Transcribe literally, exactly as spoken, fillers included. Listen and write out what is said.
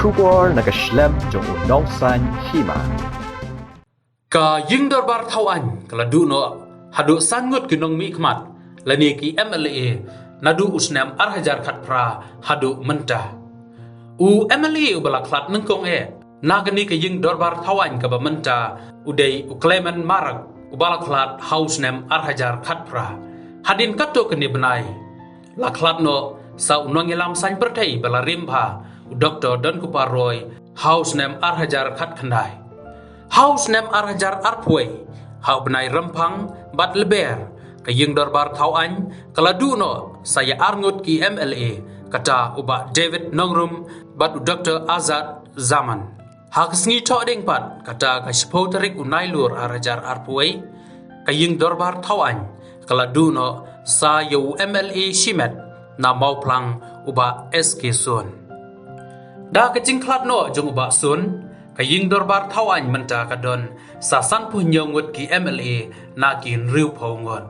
Khubor na ka shlem jong u nongsan hima. Ka ïing dorbar thaw aiñ ka la duh noh haduh san ngut ki nongmihkhmat lane ki M L A naduh u snem ar hajar khatphra haduh mynta. U M L A uba la khlad nyngkong eh na kane ka ïing dorbar thaw aiñ kaba mynta u dei u Clement Marak uba la khlad ha u snem ar hajar khatphra. Hadien katto katne bnai la khlad noh sa u nongïalam saiñ pyrthei ba la rim bha u Doktor Donkupar Roy ha u snem ar hajar khatkhyndai. Ha u snem ar hajar arphew wei ha u bnai Rymphang bad Lber ka ïing dorbar thaw aiñ ka la duh noh sa ïa ar ngut ki M L A, kata u Bah David Nongrum bad u Doktor Azad Zaman. Ha ka sngi Thohdieng pat, kata ka shiphew tarik u Nailur ar hajar arphew wei, ka ïing dorbar thaw aiñ ka la duh noh sa ïa u M L A shimet na Mawphlang u Bah S K Sun. Da ka jingkhlad noh jong u Bah Sun, ka ïing dorbar thaw aiñ mynta ka don sa sanphew hynñiew ngut ki M L A na ki hynriewphew ngut.